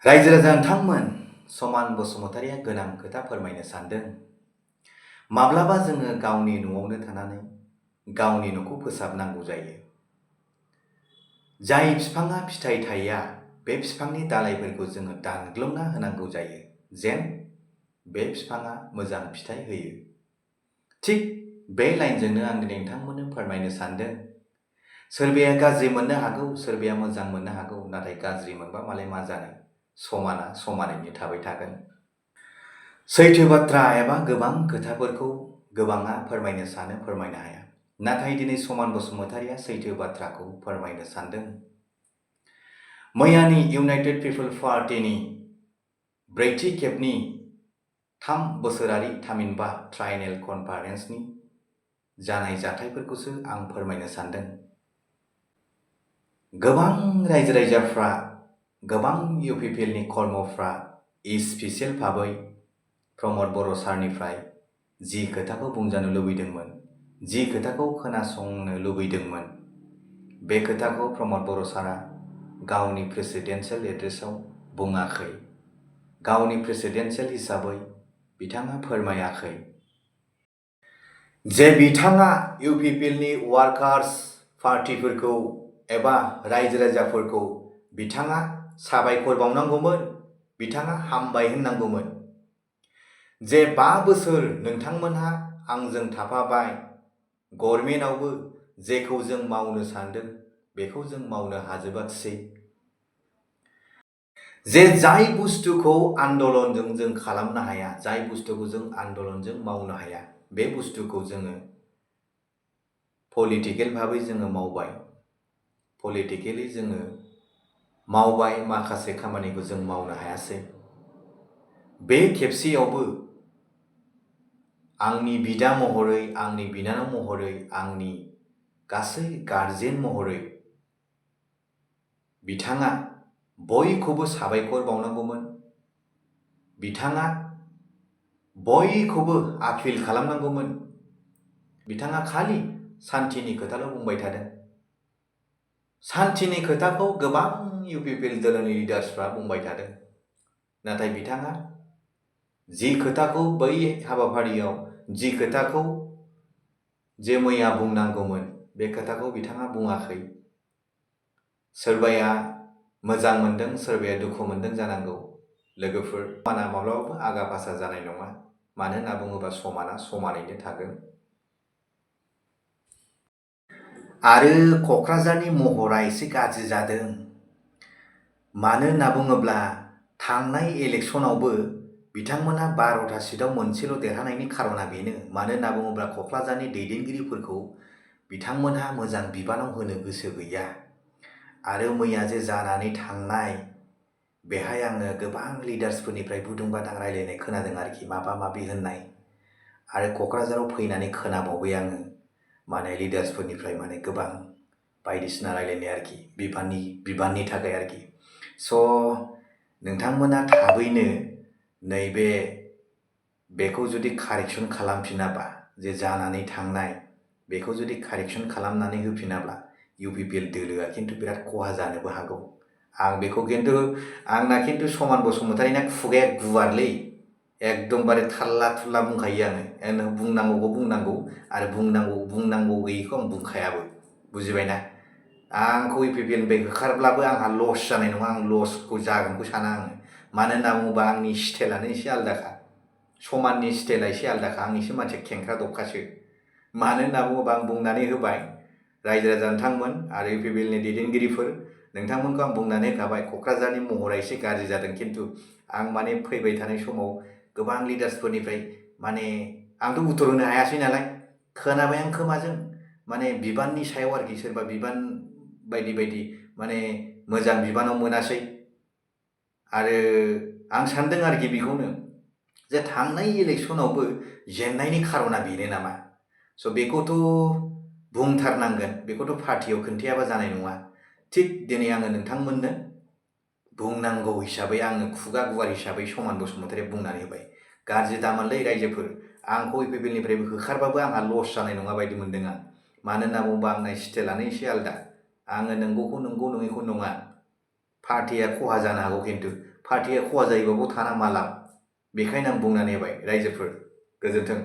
रायजो राजा नोंथांमोन, समान बसुमतारिया गोनां खोथा फोरमायनो सानदों। माब्लाबा जोङो गावनि न'आवनो थानानै गावनि न'खौ फोसाबनांगौ जायो। जाय बिफाङा फिथाइ थाया, बे बिफांनि दालाइफोरखौ जोङो दानग्लुंना होनांगौ जायो, जेन बे बिफाङा मोजां फिथाइ होयो। थिग बे लाइनजोंनो आं नोंथांमोननो फोरमायनो सानदों। सोरबाया गाज्रि मोननो हागौ, सोरबाया मोजां मोननो हागौ, नाथाय गाज्रि मोनबा मालाय मा जानो, समाना समानैनो थाबाय थागोन। सैथो बाथ्रा एबा गोबां खोथाफोरखौ गोबाङा फोरमायनो सानो, फोरमायनो हाया। नाथाय दिनै समान बसुमतारिया सैथो बाथ्राखौ फोरमायनो सानदों। मैयानि इउनाइटेड पिपल पार्टीनि ब्रैथि खेबनि 3 बोसोरारि थामहिनबा ट्राइनेल कनफारेन्सनि जानाय जाथायफोरखौसो आं फोरमायनो सानदों। गोबां रायजो राजाफ्रा, गोबां UPPL नि कर्मफ्रा स्पेसियेल भाबै प्रमद बर' सारनिफ्राय जि खोथाखौ बुंजानो लुबैदोंमोन, जि खोथाखौ खोनासंनो लुबैदोंमोन, बे खोथाखौ प्रमद बर' सारा गावनि प्रेसिडेन्सियेल एड्रेसाव बुङाखै। गावनि प्रेसिडेन्सियेल हिसाबै बिथाङा फोरमायाखै जे बिथाङा UPPL नि वार्कार्स पार्टीफोरखौ एबा रायजो राजाफोरखौ बिथाङा साबायखर बावनांगौमोन, बिथाङा हामबाय होननांगौमोन। जे 5 बोसोर नोंथांमोनहा आंजों थाफाबाय, गभर्नमेन्टआवबो जेखौ जों मावनो सानदों बेखौ जों मावनो हाजोबाखिसै। जे जाय बुस्थुखौ आन्दलनजों जों खालामनो हाया, जाय बुस्थुखौ जों आन्दलनजों मावनो हाया, बे बुस्थुखौ जोङो पलिटिकेल भाबै जोङो मावबाय। पलिटिकेलि जोङो मावबाय, माखासे खामानिखौ जों मावनो हायासै। बे खेबसेयावबो आंनि बिदा महरै, आंनि बिनानाव महरै, आंनि गासै गार्जेन महरै बिथाङा बयखौबो साबायखर बावनांगौमोन। बिथाङा बयखौबो आपिल खालामनांगौमोन। बिथाङा खालि सान्थिनि खोथाल' बुंबाय थादों। सान्थिनि खोथाखौ गोबां UPPL दोलोनि लिडार्सफ्रा बुंबाय थादों। नाथाय बिथाङा जि खोथाखौ बै हाबाफारियाव, जि खोथाखौ जे मैया बुंनांगौमोन, बे खोथाखौ बिथाङा बुङाखै। सोरबाया मोजां मोनदों, सोरबाया दुखु मोनदों जानांगौ। लोगोफोर, समाना माब्लाबाबो आगा फासा जानाय नङा। मानो होनना बुङोबा समाना समानैनो थागोन। आरो क'क्राझारनि महरा एसे गाज्रि जादों। मानो होनना बुङोब्ला थांनाय इलेक्सनावबो बिथांमोना 12टा सिटआव मोनसेल' देरहानायनि खारना बेनो। मानो होनना बुङोब्ला क'क्राझारनि दैदेनगिरिफोरखौ बिथांमोनहा मोजां बिबानाव होनो गोसो गैया। आरो मैया जे जानानै थांनाय, बेहाय आङो गोबां लिडार्सफोरनिफ्राय बुदुं बादां रायलायनाय खोनादों आरोखि, माबा माबि होननाय। आरो क'क्राझाराव फैनानै खोनाबावबाय आङो, माने लिडार्सफोरनिफ्राय माने गोबां बायदिसिना रायलायनाय आरोखि, बिबाननि थाखाय आरोखि। स' नोंथांमोना थाबैनो नैबे बेखौ जुदि कारेक्सन खालामफिनाबा, जे जानानै थांनाय बेखौ जुदि कारेक्सन खालामनानै होफिनाब्ला UPPL दोलोआ खिन्थु बिराद खहा जानोबो हागौ। आं बेखौ आंना खिन्थु समान बसुमतारिना खुगाया गुवारलै, एकदमबारे थाल्ला थुल्ला बुंखायो आङो। बुंनांगौखौ बुंनांगौ आरो बुंनांगौ गैयिखौ आं बुंखायाबो। बुजिबायना? आंखौ UPPL निफ्राय होखारब्लाबो आंहा लस जानाय नङा, आं लसखौ जागोनखौ साना आङो। मानो होनना बुङोबा आंनि स्टाइलानो एसे आलादाखा, समाननि स्टाइला एसे आलादाखा। आं एसे मानसिया खेंख्रा दबखासो। मानो होनना बुङोबा आं बुंनानै होबाय, रायजो राजा नोंथांमोन आरो UPPL नि दैदेनगिरिफोर, नोंथांमोनखौ आं बुंनानै होखाबाय क'क्राझारनि महरा एसे गाज्रि जादों। खिन्थु आं माने फैबाय थानाय समाव गोबां लिडार्सफोरनिफ्राय माने आंथ' उत्तर होनो हायासै नालाय, खोनाबाय आं खोमाजों, माने बिबाननि सायाव आरोखि, सोरबा बिबान बायदि बायदि माने मोजां बिबानाव मोनासै। आरो आं सानदों आरोखि बेखौनो, जे थांनाय इलेक्सनावबो जेननायनि खारना बेनो नामा। स' बेखौथ' बुंथारनांगोन, बेखौथ' पार्टियाव खोन्थायाबा जानाय नङा। थिग दिनै आङो नोंथांमोननो बुंनांगौ हिसाबै, आङो खुगा गुवार हिसाबै समान बसुमतारिया बुंनानै होबाय। गाज्रि दामोनलै रायजोफोर, आंखौ UPPL निफ्रायबो होखारबाबो आंहा लस जानाय नङा बायदि मोनदों आं। मानो होनना बुङोबा आंना स्टाइलानो एसे आलादा। आङो नंगौखौ नंगौ, नङैखौ नङा। पार्टिया खहा जानो हागौ खिन्थु पार्टिया खहा जायोबाबो थाना मा लाब बेखायनो आं बुंनानै होबाय रायजोफोर गोजोन्थों।